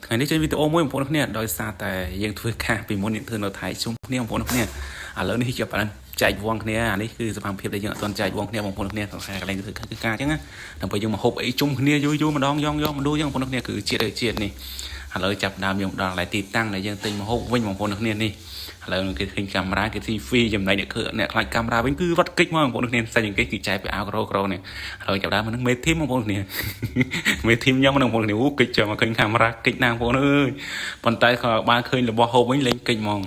ថ្ងៃនេះចេញវីដេអូមួយបងប្អូនគ្នាដោយសារតែយើងធ្វើការពីមុនយើងធ្វើនៅថៃជុំគ្នាបងប្អូនគ្នាឥឡូវនេះជាបានចែកវងគ្នាអានេះគឺសកម្មភាពដែលយើងអត់ទាន់ចែកវងគ្នាបងប្អូនគ្នាក្នុងកន្លែងធ្វើការគឺការអញ្ចឹងណាដើម្បីយើងមកហូបអីជុំគ្នាយូរយូរម្ដងយ៉ងយ៉ងម្ដងយ៉ាងបងប្អូនគ្នាគឺជាតិអីជាតិនេះឥឡូវចាប់ដើមយើងដល់កន្លែងទីតាំងដែលយើងទិញមកហូបវិញបងប្អូនគ្នានេះឥឡូវគេឃើញកាមេរ៉ាគេស៊ីហ្វីចំណែកអ្នកគឺអ្នកខ្លាចកាមេរ៉ាវិញគឺរត់គេចមកបងប្អូនគ្នាសាច់គេគឺចែកពីអាវក្រក្រនេះឥឡូវចាប់ដើមនឹងមេ team បងប្អូនគ្នា មេ team ខ្ញុំនឹងបងប្អូនគ្នាអូគេចមកឃើញកាមេរ៉ាគេចណាបងប្អូនអើយប៉ុន្តែក៏បានឃើញរបស់ហូបវិញលេងគេចហ្មង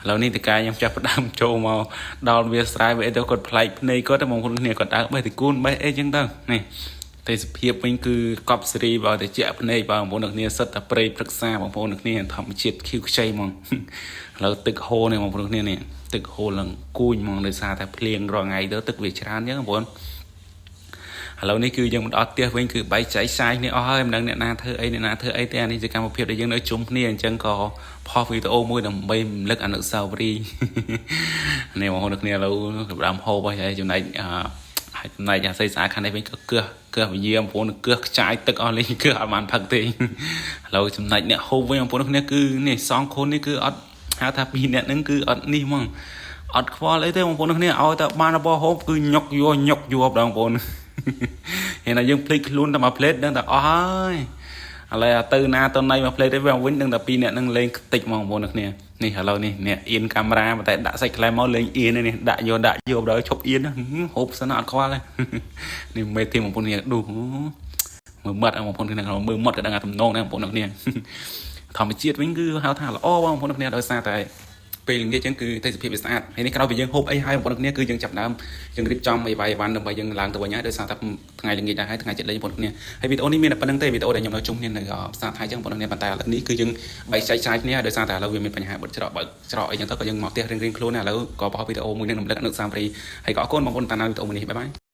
ឥឡូវនេះតកាខ្ញុំចាប់ផ្ដើមចូលមកដល់វាស្រែវាអីទៅគាត់ប្លែកភ្នែកគាត់បងប្អូនគ្នាគាត់ដើរបេះតកូនបេះអីចឹងទៅនេះទេសភាពវិញគឺកប់សេរីបើតែជាក់ភ្នែកបងប្អូនគ្នាសិតតែព្រៃព្រឹក្សាបងប្អូនគ្នាធម្មជាតិខៀវខ្ចីហ្មងឥឡូវទឹកហូរនេះបងប្អូនគ្នានេះទឹកហូរឡើងគួញហ្មងដោយសារតែភ្លៀងរាល់ថ្ងៃទៅទឹកវាច្រើនចឹងបងប្អូនឥឡូវនេះគឺយើងមកដល់ផ្ទះវិញគឺបែកចែកសាយគ្នាអស់ហើយមិនដឹងអ្នកណាធ្វើអីអ្នកណាធ្វើអីទេអានេះជាកម្មភាពដែលយើងនៅជុំគ្នាអញ្ចឹងក៏ផុសវីដេអូមួយដើម្បីរំលឹកអនុស្សាវរីយ៍នេះបងប្អូនគ្នាឥឡូវកម្រាមហូបហើយចំណែកអឺហើយចំណែកអាស័យស្អាតខាងនេះវិញក៏កឹះកឹះវិយាបងប្អូនកឹះខ្ចាយទឹកអស់លេងកឹះអត់បានផឹកទេឥឡូវចំណែកអ្នកហូបវិញបងប្អូនគ្នាគឺនេះសងខូននេះគឺអត់ហៅថាពីរអ្នកហ្នឹងគឺអត់នេះហ្មងអត់ខ្វល់អីទេបងប្អូនគ្នាឲ្យតែបានរបស់ហូបគឺញុកយកញុកយកបងប្អូន ហេតុតែយើងភ្លេចខ្លួនតែមួយផ្លេតដឹងតែអស់ហើយឥឡូវទៅណាទៅណីមួយផ្លេតទេវាវិញដឹងតែពីរអ្នកនឹងលេងខ្ទេចហ្មងបងប្អូនគ្នានេះឥឡូវនេះអ្នកអៀនកាមេរ៉ាតែដាក់សាច់ក្លែមមកលេងអៀននេះដាក់យកដាក់យកដល់ឈប់អៀនហូបសិនអត់ខ្វល់ទេនេះមេ team បងប្អូនគ្នាឌូមើលមាត់បងប្អូនគ្នាមើលមាត់ក៏ដឹងថាទំនងដែរបងប្អូនគ្នាធម្មជាតិវិញគឺហៅថាល្អបងប្អូនគ្នាដោយសារតែ ពេលល្ងាចចឹងគឺទេសភាពវាស្អាតហើយនេះក្រោយពីយើងហូបអីហើយបងប្អូនគ្នាគឺយើងចាប់ដើមយើងរៀបចំអីវ៉ាន់ដើម្បីយើងឡើងទៅវិញហើយដោយសារតែថ្ងៃល្ងាចដែរហើយថ្ងៃចិត្តលេងបងប្អូនគ្នាហើយវីដេអូនេះមានតែប៉ុណ្្នឹងទេវីដេអូដែលខ្ញុំនៅជុំគ្នានៅផ្សារថៃចឹងបងប្អូនគ្នាប៉ុន្តែឥឡូវនេះគឺយើងបែកចែកចាយគ្នាដោយសារតែឥឡូវវាមានបញ្ហាបិទច្រកបើកច្រកអីចឹងទៅក៏យើងមកផ្ទះរៀងៗខ្លួនដែរឥឡូវក៏បោះវីដេអូមួយនឹងរំលឹកអនុស្សាវរីយ៍ហើយក៏អរគុណបងប្អូនតាមដានវីដេអូមួយនេះbye bye.